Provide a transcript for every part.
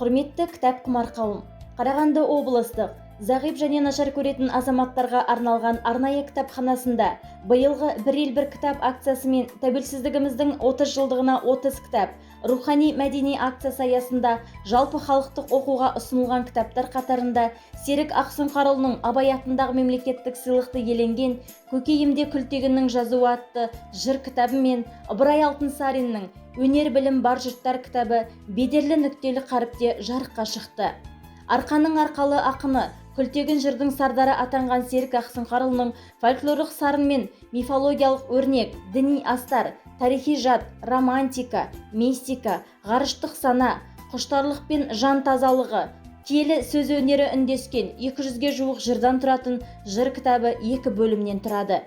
Құрметті кітап құмар қауым, Қарағанды облыстық зағип және нашар көретін азаматтарға арналған арнайы кітапханасында биылғы «Бір ел, бір кітап» акциясымен тәуелсіздігіміздің 30 жылдығына 30 кітап рухани мәдени акциясы аясында жалпы халықтық оқуға ұсынылған кітаптар қатарында Серік Ақсұңқарұлының Абай атындағы мемлекеттік сыйлықты иеленген «Көкейімде Күлтегіннің жазуы» атты жыр кітабы мен Ыбырай Алтынсариннің «Өнер білім бар жұрттар» кітабы бедерлі нүктелі қаріпте жарыққа шықты. Арқаның арқалы ақыны, Күлтегін жырдың сардары атанған Серік Ақсұңқарұлының фольклорлық сарын мен мифологиялық өрнек, діни астар, тарихи жад, романтика, мистика, ғарыштық сана, құштарлық пен жан тазалығы, киелі сөз өнері үндескен 200-ге жуық жырдан тұратын жыр кітабы екі бөлімнен тұрады.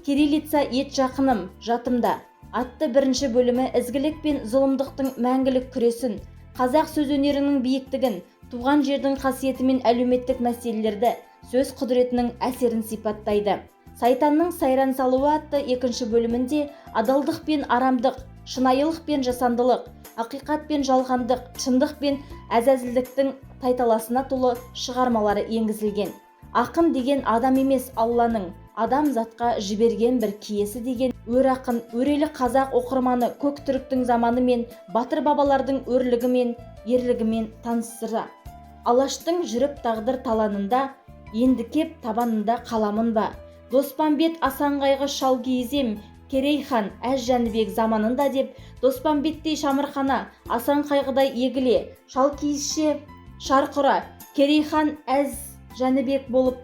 «Кириллица ет жақыным, жатымда» атты бірінші бөлімі ізгілік пен зұлымдықтың мәңгілік күресін, қазақ сөз өнерінің биіктігін, туған жердің қасиеті мен әлеуметтік мәселелерді, сөз құдіретінің әсерін сипаттайды. «Сайтанның сайран салуы» атты екінші бөлімінде адалдық пен арамдық, шынайылық пен жасандылық, ақиқат пен жалғандық, шындық пен әзәзілдіктің тайталасына толы шығармалары енгізілген. Ақын деген адам емес, Алланың адам затқа жіберген бір киесі деген өр ақын өрелі қазақ оқырманы көк түріктің заманы мен батыр бабалардың өрлігі мен ерлігімен таныстыра, Алаштың жүріп тағдыр таланында, енді кеп табанында қаламын ба, Доспамбет, Асанқайғы, Шалкиіз, Керей хан, Әз Жәнібек заманында деп, Доспамбеттей шамырқана, Асан Қайғыдай егіле, Шалкиізше шарқұра, Керей хан, Әз Жәнібек болып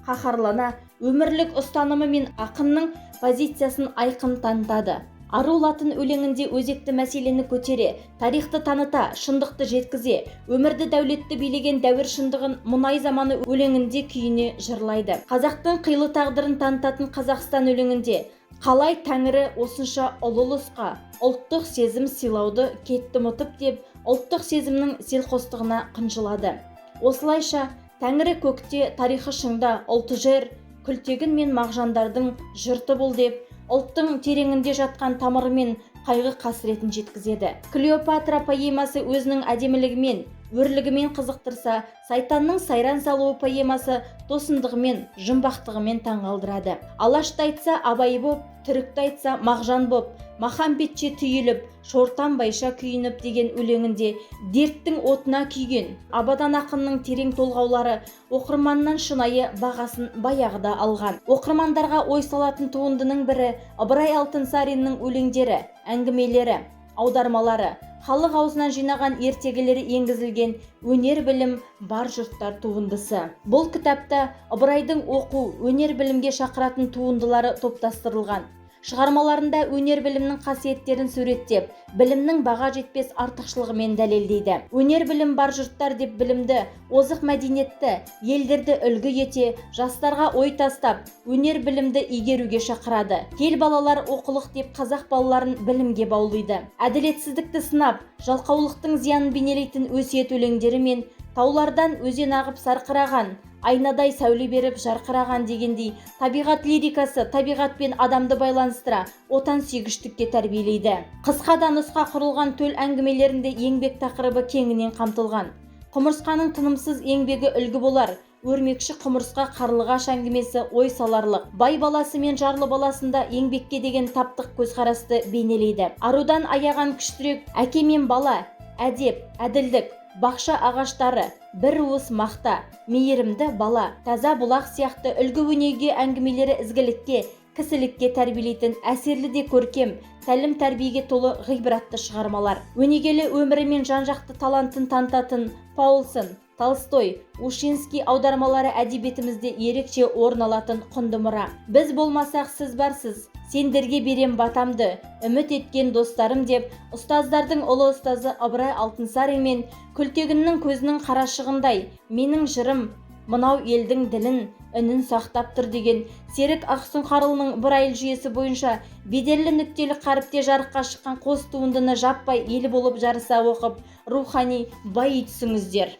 қаһарлана, өмірлік ұстанымы мен ақынның позициясын айқын танытады. Ару латын өлеңінде өзекті мәселені көтере, тарихты таныта, шындықты жеткізе, өмірді, дәулетті билеген дәуір шындығын «Мұнай заманы» өлеңінде күйіне жырлайды. Қазақтың қилы тағдырын танытатын «Қазақстан» өлеңінде қалай Тәңірі осынша ұлы ұлысқа ұлттық сезім сыйлауды кетті ұмытып деп, ұлттық сезімнің селқостығына қынжылады. Осылайша, Тәңірі көкте, тарихы шыңда, ұлты жер, Күлтегін мен Мағжандардың жұрты бұл деп, ұлттың тереңінде жатқан тамырымен қайғы қасіретін жеткізеді. «Клеопатра» поэмасы өзінің әдемілігімен, өрлігімен қызықтырса, «Сайтанның сайран салуы» поэмасы тосындығымен, жұмбақтығымен таңғалдырады. Алашты айтса, Абай боп, түрікті айтса, Мағжан боп, Махамбетше түйіліп, Шортанбайша күйініп деген өлеңінде дерттің отына күйген Абадан ақынның терең толғаулары оқырманнан шынайы бағасын баяғыда алған. Оқырмандарға ой салатын туындының бірі Ыбырай Алтынсариннің өлеңдері, әңгімелері, аудармалары, халық аузынан жинаған ертегілері енгізілген «Өнер білім бар жұрттар» туындысы. Бұл кітапта Ыбырайдың оқу, өнер білімге шақыратын туындылары топтастырылған. Шығармаларында өнер білімнің қасиеттерін суреттеп, білімнің баға жетпес артықшылығымен дәлелдейді. Өнер білім бар жұрттар деп білімді, озық мәдениетті елдерді үлгі ете, жастарға ой тастап, өнер білімді игеруге шақырады. Кел, балалар, оқылық деп қазақ балаларын білімге баулиды. Әділетсіздікті сынап, жалқаулықтың зиянын бейнелейтін өсиет өлеңдері мен таулардан өзен ағып сарқыраған, айнадай сәуле беріп жарқыраған дегендей, табиғат лирикасы табиғат пен адамды байланыстыра, отансүйгіштікке тәрбиелейді. Қысқа да нұсқа құрылған төл әңгімелерінде еңбек тақырыбы кеңінен қамтылған. Құмырсқаның тынымсыз еңбегі үлгі болар «Өрмекші, құмырсқа, қарлығаш» әңгімесі ой саларлық. Бай баласы мен жарлы баласында еңбекке деген таптық көзқарасты бейнелейді. Арудан аяған күштірек, Әке мен бала, Әдеп, әділдік, Бақша ағаштары, Бір уыс мақта, Мейірімді бала, Таза бұлақ сияқты үлгі өнеге әңгімелері ізгілікке, кісілікке тәрбиелейтін әсерлі де көркем, тәлім тәрбиеге толы ғибратты шығармалар. Өнегелі өмірі мен жан-жақты талантын танытатын Паулсен, Толстой, Ушинский аудармалары әдебиетімізде ерекше орын алатын құнды мұра. Біз болмасақ, сіз барсыз, сендерге берем батамды, үміт еткен достарым деп, ұстаздардың ұлы ұстазы Ыбырай Алтынсарин мен Күлтегіннің көзінің қарашығындай, менің жырым мынау елдің ділін, үнін сақтап тұр деген Серік Ақсұңқарұлының Брайль жүйесі бойынша бедерлі нүктелі қаріпте жарыққа шыққан қос туындыны жаппай ел болып жарыса оқып, рухани байи түсіңіздер.